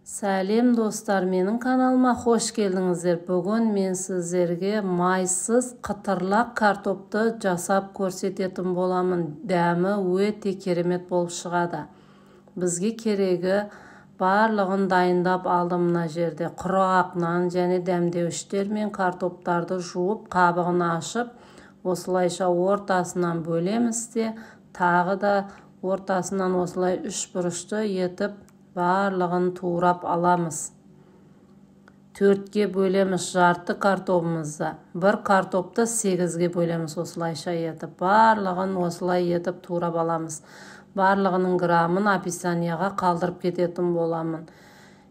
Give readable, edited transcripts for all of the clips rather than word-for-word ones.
Сәлем достар, менің каналыма қош келдіңіздер. Бүгін мен сіздерге майсыз қытырлақ картопты жасап көрсететін боламын. Дәмі өте керемет болып шығады. Бізге керегі барлығын дайындап алдым мына жерде. Құрғақ нан және дәмдеуіштер мен картоптарды жуып, қабығын ашып, осылайша ортасынан бөлеміз де, тағы да ортасынан осылай үш бұрышты етіп барлығын турап аламыз. 4-ке бөлеміз жарты картобымызды. Бір картопты 8-ге бөлеміз осылайша етіп. Барлығын осылай етіп турап аламыз. Барлығының грамын описанияға қалдырып кететін боламын.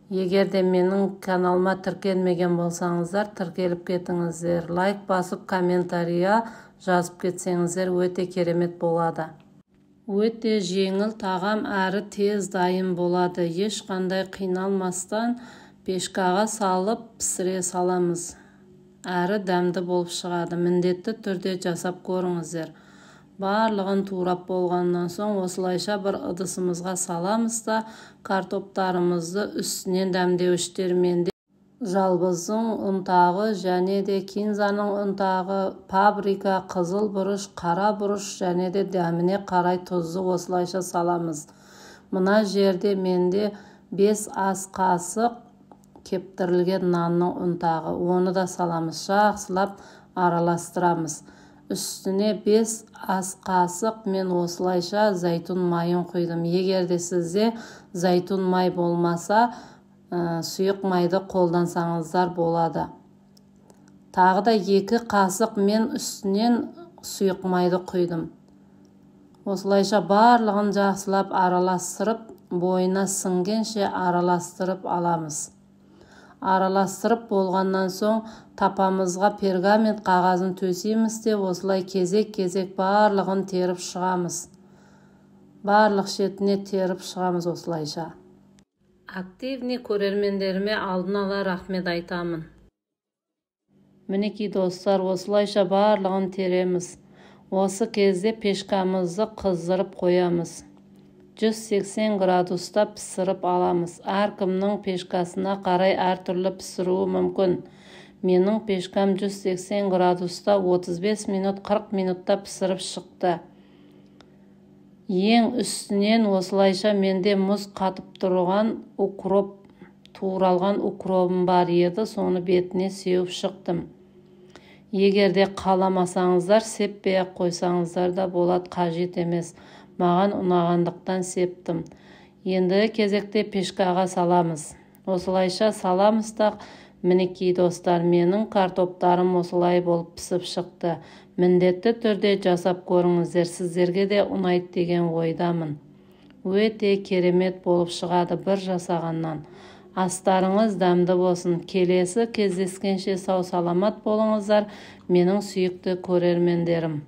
Егер де менің каналыма тіркелмеген болсаңыздар, тіркеліп кетіңіздер. Лайк басып, комментария жазып кетсеңіздер өте керемет болады. Өте жеңіл тағам әрі тез дайын болады. Ешқандай қиналмастан пешкаға салып пісіре саламыз. Әрі дәмді болып шығады. Міндетті түрде жасап көріңіздер. Барлығын турап болғаннан соң осылайша бір ыдысымызға саламыз да картоптарымызды үстінен дәмдеуіштермен де жалбыздың ұнтағы және де кинзаның ұнтағы, паприка, қызыл бұрыш, қара бұрыш және де дәміне қарай тұзды осылайша саламыз. Мына жерде менде 5 ас қасық кептірілген нанның ұнтағы, оны да саламыз. Жақсылап араластырамыз. Үстіне 5 ас қасық мен осылайша зәйтүн майын құйдым. Егер де сізде зәйтүн май болмаса, сұйық майды қолдансаңыздар болады. Тағы да 2 қасық мен үстінен сұйық майды құйдым. Осылайша барлығын жақсылап араластырып, бойына сіңгенше араластырып аламыз. Араластырып болғаннан соң тапамызға пергамент қағазын төсейміз де осылай кезек-кезек барлығын теріп шығамыз. Барлық шетіне теріп шығамыз осылайша. Активный көрермендеріме алдын ала рахмет айтамын. Мінекей достар, осылайша барлығын тереміз. Осы кезде пешкамызды қыздырып қоямыз. 180 градуста пісіріп аламыз. Әркімнің пешкасына қарай әртүрлі пісіруі мүмкін. Менің пешкам 180 градуста 35 минут 40 минутта пісіріп шықты. Ең үстінен осылайша менде мұз қатып тұрған укроп, туралған укробым бар еді, соны бетіне сеуіп шықтым. Егер де қаламасаңыздар, сеппей-ақ қойсаңыздар да болады, қажет емес. Маған ұнағандықтан септім. Енді кезекте пешкаға саламыз. Осылайша саламыз да, мінекей достар, менің картоптарым осылай болып пісіп шықты. Міндетті түрде жасап көріңіздер, сіздерге де ұнайды деген ойдамын. Өте керемет болып шығады бір жасағаннан. Астарыңыз дәмді болсын. Келесі кездескенше сау саламат болыңыздар, менің сүйікті көрермендерім.